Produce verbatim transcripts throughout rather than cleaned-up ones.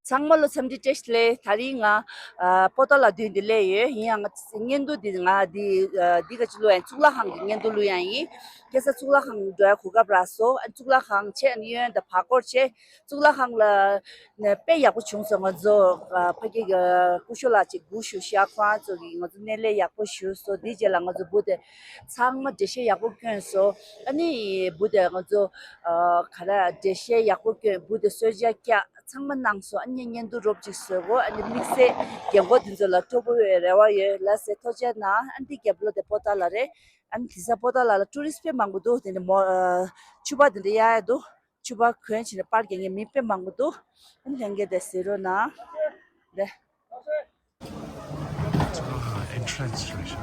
ཚང་མ་ལ་འཚམས་འདྲི་བཀྲ་ཤིས་བདེ་ལེགས། དེ་རིང་ང་ཨ་པོ་ཏཱ་ལ་མདུན་དུ་སླེབས་ཡོད། ཡིན་ཡང་ང་བརྙན་ཐུང་འདི་ང་འདི་ཨ་འདི་ག་ཅི་ལོ་ཡང་གཙུག་ལག་ཁང་གི་བརྙན་ཐུང་ལོ་ཡང་ཡིན། ཁ་སང་གཙུག་ལག་ཁང་འགྲོ་ཡ་གོ་སྐབས་རག་སོང་། ཨ་གཙུག་ལག་ཁང་བྱས་ཨ་ནི་གཡོན་དང་བར་སྐོར་བྱས། གཙུག་ལག་ཁང་ལ་ནས་དཔེ་ཡག་པོ་བྱུང་སོང་། ང་ཚོ་ཨ་ཕ་གི་གི་སྐུ་ཞབས་ལགས་ཅིག་སྒུག་བཞུགས་ཤག་ཁོ་རང་ཚོ་གིས་ང་ཚོ་སྣེ་ལེན་ཡག་པོ་ཞུས་སོང་། དེའི་རྗེས་ལ་ང་ཚོ་བུ་དེ་ཚང་མ་འགྲེལ་བཤད་ཡག་པོ་བསྐྱོན་སོང་། ཨ་ནི་བུ་དེ་ང་ཚོ་ཨ་ག་རེ་འགྲེལ་བཤད་ཡག་པོ་བསྐྱོན། བུ་དེ་གསོལ་ཇ་བཀྱགས། ཚང་མ་གནང་སོང་། ཨ་ནི་བརྙན་ཐུང་རོབ་ཅིག་བཟོ་དགོས། ཨ་ནི་དམིགས་བསལ་རྒན་གོག་འདི་ཚོ་ལ་སྤྲོ་པོ་ཡོད་རེ་བ་ཡོད། ལགས་སེ་ཐུགས་རྗེ་གནང་། ཨ་ནི་འདི་རྒྱབ་ལོགས་དེ་པོ་ཏཱ་ལ་རེད། ཨ་ནི་དེང་སང་པོ་ཏཱ་ལ་ལ་ཊུ་རི་སི་ཊི་དཔེ་མང་པོ་འདུག་དེ་ནི་མོ་ཨ་ཕྱུ་པ་དེ་འདྲ་གཡར་ཡ་འདུག་ཕྱུ་པ་གོན་བྱས་ནས་པར་རྒྱག་མཁན་མི་དཔེ་མང་པོ་འདུག་ཨ་ནི་ལྷན་རྒྱས་དེ་གཟིགས་རོགས་གནང་། རེད། ཨ་ཨེན་ཊི་རན་སི་རེད་ཤག་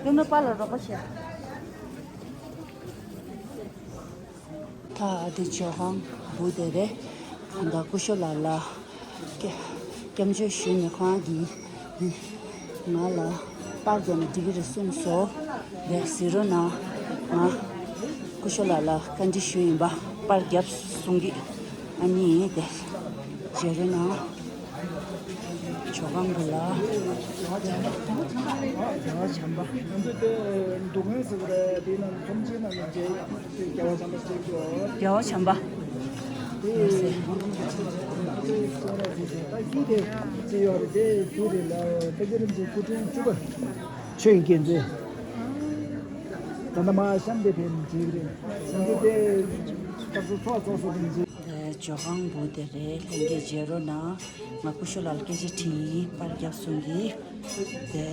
སྟོན་པ་ལ་རོགས་པ་བྱེད། ད་འདི་ཇོ་ཁང་བུ་དེ་རེད། ད་སྐུ་ཞབས་ལགས་ལ་སྐྱབས་བཅོལ་ཞུས་ནས་ཁོང་གིས་ང་ལ་པར་རྒྱབ་ན་འགྲིག་གི་རེད་གསུངས་སོང་། རེད་གཟིགས་རོགས་གནང་། ང་སྐུ་ཞབས་ལགས་ལ་བཀའ་འདྲི་ཞུས་ཡིན་པ། པར་རྒྱབ་གསུང་གི་ཨ་ནི་དེ་བྱེད་རོགས་གནང་། ཇོ་ཁང་གི་ལ། རྒྱལ་བ་བྱམས་པ། ང་ཚོ་དེ་འདུ་ཁང་ཟེར་བ་རེད། དེ་ནང་ཚོམས་ཆེན་ནང་ནས་མཇལ་ཡག་རྒྱལ་བ་བྱམས་པ་ཞིག་ཡོད། རྒྱལ་བ་བྱམས་པ། དེ་ད་རྒྱུ་དེ་ཅི་ཡོད་རེད། དེ་རྒྱུ་རེད་ལ་ད་རྒྱུ་རིན་ཆེན་སྐུ་ཕྲེང་བཅུ་པ། ཆོས་ཀྱི་མཛོད། ད་ལྟ་མ་གཤམ་དེ་ཕེབས་ནས་མཇལ་གི་རེད། ང་ཚོ་དེ་སྐབས་སུ་ཚོགས་རྫོགས་སོང་ནས་མཇལ། ཇོ་ཁང་བུ་དེ་རེད། ལྷན་རྒྱས་མཇལ་རོགས་གནང་། ང་སྐུ་ཞབས་ལགས་ལ་སྐད་ཆ་དྲིས་ཡིན། པར་རྒྱབ་གསུང་གི་དེ།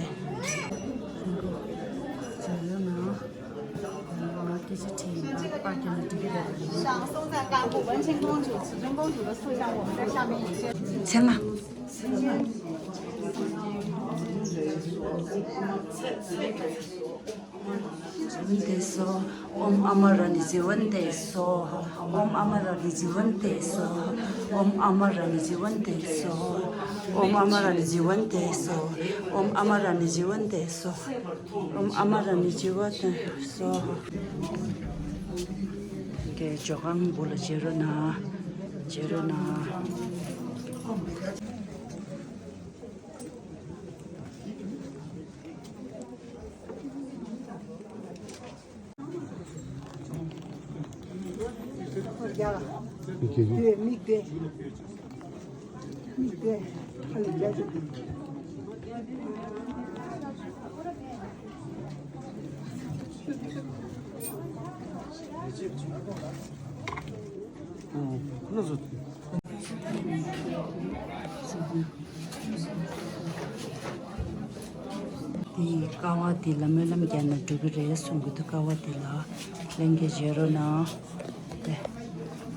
མཇལ་རོགས་གནང་། ང་སྐད་ཆ་དྲིས་ཡིན། པར་རྒྱབ་ན་འགྲིག་གི་རེད། 上松赞干部文成公主、慈尊公主的塑像，我们在下面也先。 མཚན་མ། བནྡེ་སྭཱ་ཧཱ། ཨོཾ་ཨ་མ་ར་ཎི་ཛི་བནྡེ་སྭཱ་ཧཱ། ཨོཾ་ཨ་མ་ར་ཎི་ཛི་བནྡེ་སྭཱ་ཧཱ། ཨོཾ་ཨ་མ་ར་ཎི་ཛི་བནྡེ་སྭཱ་ཧཱ། ཨོཾ་ཨ་མ་ར་ཎི་ཛི་བནྡེ་སྭཱ་ཧཱ། ཨོཾ་ཨ་མ་ར་ཎི་ཛི་བནྡེ་སྭཱ་ཧཱ། ཨོཾ་ཨ་མ་ར་ཎི་ཛི་བནྡེ་སྭཱ་ཧཱ། ཀྱེ་ཇོ་ཁང་བུ་ལ་མཇལ་རོགས་གནང་། མཇལ་རོགས་གནང་། དེ་ཡི་ཀ་བ་དེ་ལ་སྨོན་ལམ་རྒྱག་ན་འགྲིག་གི་རེད་གསུང་གི་འདུག་ཀ་བ་དེ་ལ་ལྷན་རྒྱས་མཇལ་རོགས་གནང་། དེ་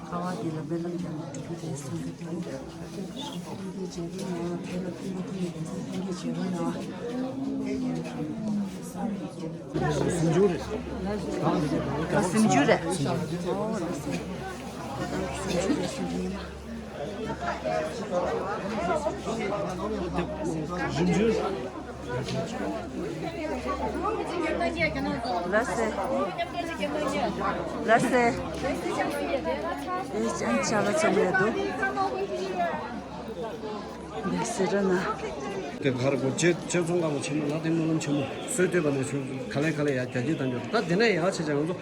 ཀ་བ་དེ་ལ་སྨོན་ལམ་རྒྱག་ན་འགྲིག་གི་རེད་གསུང་གི་འདུག་ལྷན་རྒྱས་མཇལ་རོགས་གནང་། དེ་ལ་ཕུལ་བ་དེ་ཡི་ལྷན་རྒྱས་མཇལ་རོགས་གནང་། སུམ་ཅུ་རེད། ཨ་སུམ་ཅུ་རེད། སུམ་ཅུ་རེད། སུམ་ཅུ་ཡིན་ན། ལགས་སེ། ལགས་སེ། ཨེ་ཅང་ཆ་ལ་ཆ་མེད་འདུག་འདི་ཟེར་ར་ན། དེ་གར་གོ་རྗེ་རྗེ་ཙོང་ཁ་པ་ཆེན་མོ་ལ་དེ་སྨོན་ལམ་ཆེན་མོ་སྲོལ་བཏོད་པ་ནས་བྱུང་ག་ལེ་ག་ལེ་ཡ་རྒྱ་སྐྱེད་དང་འབྱོར། ད་དེ་ནས་ཡ་བྱས་ཀྱང་ང་ཚོ་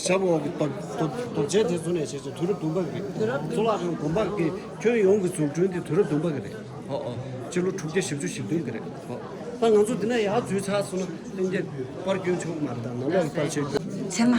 ཞབས་འོག་གི་རྡོ་རྡོ་རྡོ་རྗེ་དེ་ཚོ་ནས་བྱས་ཙང་དུས་རབས་བདུན་པ་གི་རེད། གཙུག་ལག་ཁང་དགོན་པ་གི་ཁྱོན་ཡོངས་ཀྱི་འཛུགས་སྐྲུན་དེ་དུས་རབས་བདུན་པ་གི་རེད། ཨོ་ཨོ། སྤྱི་ལོ་དྲུག་བརྒྱ་བཞི་བཅུ་ཞེ་བདུན་གི་རེད། ཨོ། ད་ང་ཚོ་འདི་ན་ཡར་འཛུལ་ཚར་སོང་ན་གླིང་རྒྱལ་པར་སྐྱོན་ཆོག་མ་རེད། ད་ནང་ལོགས་ཀྱི་པར་ཆས་ཚེ་ང་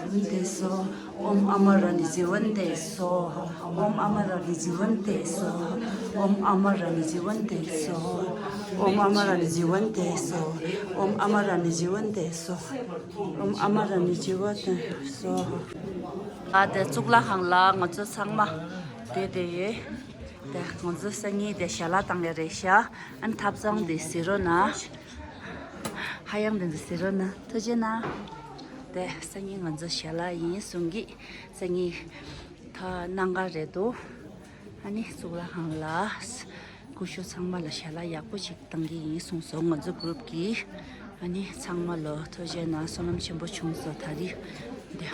འདི་སོ། ཨོཾ་ཨ་མ་ར་ཎི་ཛི་ཝན་ཏེ་སྭཱ་ཧཱ། ཨོཾ་ཨ་མ་ར་ཎི་ཛི་ཝན་ཏེ་སྭཱ་ཧཱ། ཨོཾ་ཨ་མ་ར་ཎི་ཛི་ཝན་ཏེ་སྭཱ་ཧཱ། ཨོཾ་ཨ་མ་ར་ཎི་ཛི་ཝན་ཏེ་སྭཱ་ཧཱ། ཨོཾ་ཨ་མ་ར་ཎི་ཛི་ཝན་ཏེ་སྭཱ་ཧཱ། ཨོཾ་ཨ་མ་ར་ཎི་ཛི་ཝན་ཏེ་སྭཱ་ཧཱ། ཨ་དེ་གཙུག་ལག་ཁང་ལ་ང་ཚོ་ཚང་མ་བསྡད་དེ་ཡོད། དེ་ང་ཚོ་སང་ཉིན་དེ་ཞལ་ལག་བཏང་ཡ་རེད་ཤག་ཨ་ནི་ཐབ་ཚང་དེ་གཟིགས་རོགས་གནང་། ཧ་ཡང་དེ་ཚོ་གཟིགས་རོགས་གནང་། ཐུགས་རྗེ་གནང་། དེ་སང་ཉིན་ང་ཚོ་ཞལ་ལག་ཡིན་གསུང་གི། སང་ཉིན་ད་གནངས་ཀ་རེད་འདུག་ཨ་ནི་གཙུག་ལག་ཁང་ལ་སྐུ་ཞབས་ཚང་མ་ལ་ཞལ་ལག་ཡག་པོ་ཞིག་བཏང་གི་ཡིན་གསུངས་སོང་། ང་ཚོ་གུ་རུབ་ཀྱིས། ཨ་ནི་ཚང་མ་ལོ་ཐུགས་རྗེ་གནང་། བསོད་ནམས་ཆེན་པོ་བྱུང་སོང་། ད་རེས་འདི་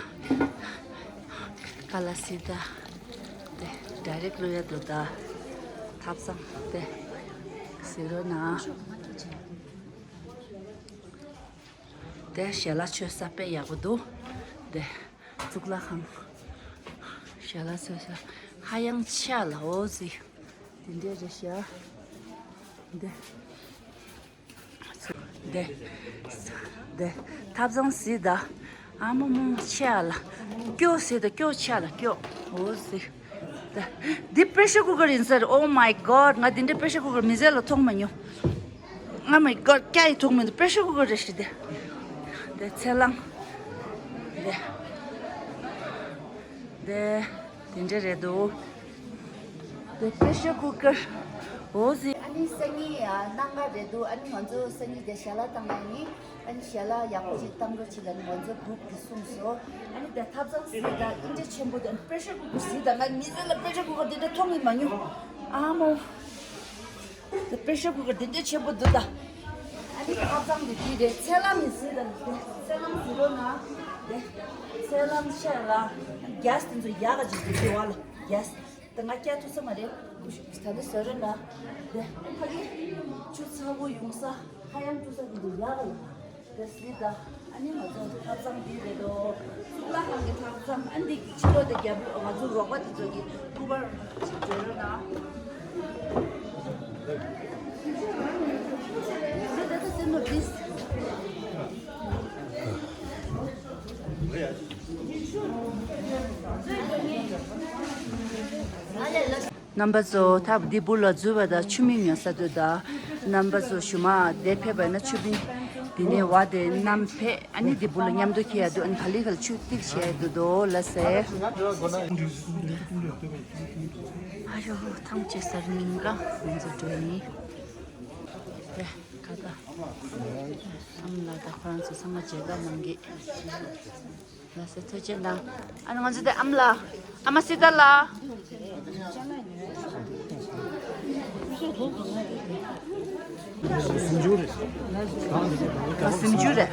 ཀ་ལ་སི་ད་འདི་ཌའི་རེག་ལོ་ཡ་འདུག་ད་ཐབ་ཚང་དེ་གཟིགས་རོགས་གནང་། དེ་ཞལ་ལག་མཆོད་ས་དཔེ་ཡག་པོ་འདུག་དེ་གཙུག་ལག་ཁང་ཞལ་ལག་མཆོད་ས་ཧ་ཡང་ཆེ་ལ། འོ་ཟི་དེ་འདྲས་རེད་ཤག་འདི། དེ། དེ། ཐབ་ཚང་གཟིགས་དང་། ཨ་མ་མོ་ཆེ་ཨ་ལ། སྐྱོ་གཟིགས་དང་སྐྱོ་ཆེ་ཨ་ལ་སྐྱོ། འོ་གཟིགས། དེ། འདི་པེ་ཤར་ཀུ་ཀར་ཡིན་ས་རེད། Oh my God། ང་འདི་འདྲའི་པེ་ཤར་ཀུ་ཀར་མི་ཚེ་ལ་མཐོང་མ་མྱོང་། Oh my God། སྐྱ་ཡི་མཐོང་མི་འདུག་པེ་ཤར་ཀུ་ཀར་རེད་ཤག་དེ། དེ་ཚལ་སླང་། དེ། དེ། དེ་འདྲ་རེད་འདུག་དེ་པེ་ཤར་ཀུ་ཀར། འོ་ཟི། ཨ་ནི་སང་ཉིན་ཡ་གནངས་ཀ་རེད་འདུག་ཨ་ནི་ང་ཚོ་སང་ཉིན་དེ་ཞལ་ལག་བཏང་ཡ་ཡིན། ཨ་ནི་ཞལ་ལག་ཡག་པོ་ཞིག་བཏང་རོགས་བྱེད་ལ་ནི་ང་ཚོ་གུ་རུབ་ཀྱིས་གསུངས་སོང་། ཨ་ནི་དེ་ཐབ་ཚང་གཟིགས་དང་། ཨིན་འདྲ་ཆེན་པོ་དང་པེ་ཤར་ཀུ་ཀར་གཟིགས་དང་། ང་མི་ཚེ་ལ་པེ་ཤར་ཀུ་ཀར་དེ་འདྲ་མཐོང་གི་མ་མྱོང་། ཨ་མོ། དེ་པེ་ཤར་ཀུ་ཀར་དེ་འདྲ་ཆེན་པོ་འདུག་ད། ཨ་ནི་ཐབ་ཚང་དེ་དེ་རེད། ཚལ་སླང་ནི་གཟིགས་དང་། དེ་ཚལ་སླང་གཟིགས་རོགས་གནང་། དེ་ཚལ་སླང་ཆེ་ལ། གེ་སི་དེ་ཚོ་ཡག་ག་ཅིག་དེ་དེ་བ་ལ་གེ་སི། དེ་ང་སྐྱ་ཐུག་ས་མ་རེད། ད་ནི་བཟོ་རོགས་གནང་། དེ་ཕ་གི་ཆུ་ཚ་པོ་ཡོང་ས་ཧ་ཡང་ཐུག་ས་དེ་ཚོ་ཡག་ག་ཡོད། དེ་སྲིད་ད། ཨ་ནི་ང་ཚོ་ཐབ་ཚང་འདི་རེད་དོ། གཙུག་ལག་ཁང་གི་ཐབ་ཚང་། ཨ་འདི་ཕྱི་ལོགས་དེ་རྒྱབ་ལོགས། ང་ཚོ་རོགས་པ་དེ་ཚོ་གི་སྐུ་པར་ཅིག་སྤྲོད་རོགས་གནང་། རྣམ་པ་ཚོ། ཐབ་འདི་སྦུག་ལ་འཛུལ་བ་དང་ཆུ་མིག་ཉོ་ས་འདུག་ད་རྣམ་པ་ཚོ་ཞུ་མ་དེ་ཕེབས་པ་ན་ཆུ་མིག་འདི་ནས་བ་དེ་བསྣམས་ཕེབས། ཨ་ནི་འདི་སྦུག་ལ་མཉམ་དུ་འཁྱེར་ཡ་འདུག་ཨ་ནི་ག་ལེ་ག་ལེ་ཆུ་ཏིག་བྱས་འདུག་དོ་ལ་སེ། ཨ་ཡོ། ཐང་ཆད་ས་རིང་ག་ང་ཚོ་འགྲོ་ཡིན། དེ་ག་ད་ཨམ་ལགས་དང་ཁོ་རང་ཚོ་ཚང་མ་མཇལ་ཁ་གནང་གི། ལགས་སེ། ཐུགས་རྗེ་གནང་། ཨ་ནི་ང་ཚོ་དེ་ཨམ་ལགས། ཨ་མ་སི་ཏཱ་ལགས། ཨ། སེམས་ཅུ་རེད།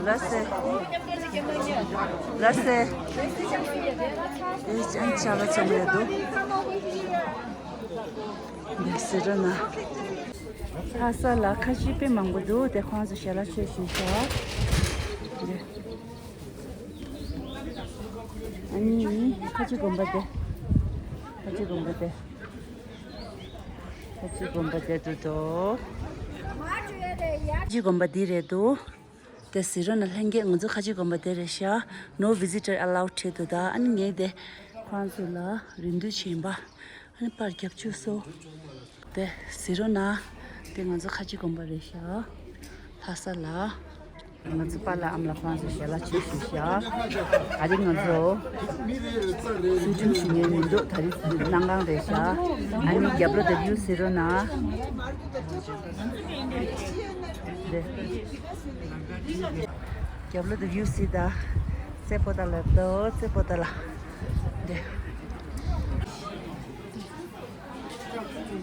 ལགས་སེ། ལགས་སེ། དེ་ཅང་ཆ་ལ་ཚང་མ་ཡོད་འདུག་འདི་ཟེར་རོགས་གནང་། ལྷ་ས་ལ་ཁ་ཆེ་དཔེ་མང་པོ་འདུག་དེ་ཁོང་ཚོ་ཞལ་ལག་མཆོད་བཞིན་ཤག་འདི། ཨ་ནི་ཁ་ཆེ་དགོན་པ་དེ། ཁ་ཆེ་དགོན་པ་དེ། ཁ་ཆེ་དགོན་པ་དེ་འདུག་དོ། ཁ་ཆེ་དགོན་པ་འདི་རེད་འདུག་དེ་ཟེར་རོགས་གནང་། ལྷན་རྒྱས། ང་ཚོ་ཁ་ཆེ་དགོན་པ་དེ་རེད་ཤག No visitor allowed བྲིས་འདུག་ད་ཨ་ནི་ངས་དེ་ཁོང་ཚོ་ལ་རེ་འདུན་བྱེད་པ། ཨ་ནི་པར་རྒྱབ་བཅུག་སོང་། དེ་ཟེར་རོགས་གནང་། དེ་ང་ཚོ་ཁ་ཆེ་དགོན་པ་རེད་ཤག་ལྷ་ས་ལ། ང་ཚོ་པཱ་ལགས་ཨ་མ་ལགས་ཁོང་ཚོ་ཞལ་ལག་མཆོད་བཞིན་ཤག་ད་རེས་ང་ཚོ་ཚུལ་ཁྲིམས་ཞུ་མཁན་མི་འདུག་ད་རེས་གནང་གང་རེད་ཤག་ཨ་ནི་རྒྱབ་ལོགས་དེ་བིའུ་ཟེར་རོགས་གནང་། དེ། རྒྱབ་ལོགས་དེ་བིའུ་གཟིགས་དང་། རྩེ་པོ་ཏ་ལ་དོ། རྩེ་པོ་ཏ་ལ། འདི། འདི་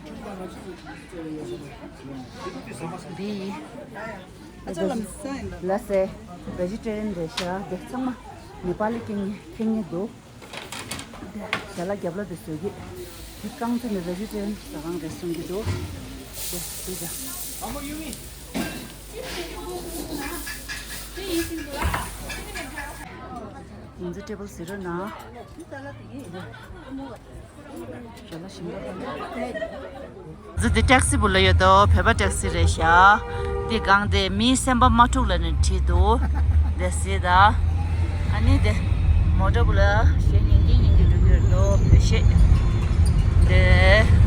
ལ་སེ་བེ་ཇི་ཊེ་རི་ཡན་རེད་ཤག་འདི་ཚང་མ་ནེ་པ་ལི་ཁེ་ཉེ་ཁེ་ཉེ་འདུག་ཞལ་ལག་རྒྱབ་ལ་དེ་བཟོས་ཀྱི། དེ་རྐང་ཚ་ནས་བེ་ཇི་ཊེ་རི་ཡན་ཟ་ཁང་རེད་གསུང་གི་འདུག་དེ་དེ་ད། ང་ཚོ་ཊེ་བལ་ཟི་རོ་ན། ཞལ་ལག་ཞིམ་པོ་དང་། ང་ཚོ་འདི་ཊེག་སི་བུ་ལ་ཡོད་དོ། བོད་པ་ཊེག་སི་རེད་ཤག་འདི་སྒང་དེ་མིའི་སེམས་པ་མ་འཁྲུག་ལབ་ནས་བྲིས་འདུག་དེ་གཟིགས་དང་། ཨ་ནི་དེ་མོ་ཊ་བུ་ལ་གཞས་ཉན་གྱིན་ཉན་གྱིན་འགྲོ་གི་ཡོད་དོ། བོད་གཞས། དེ་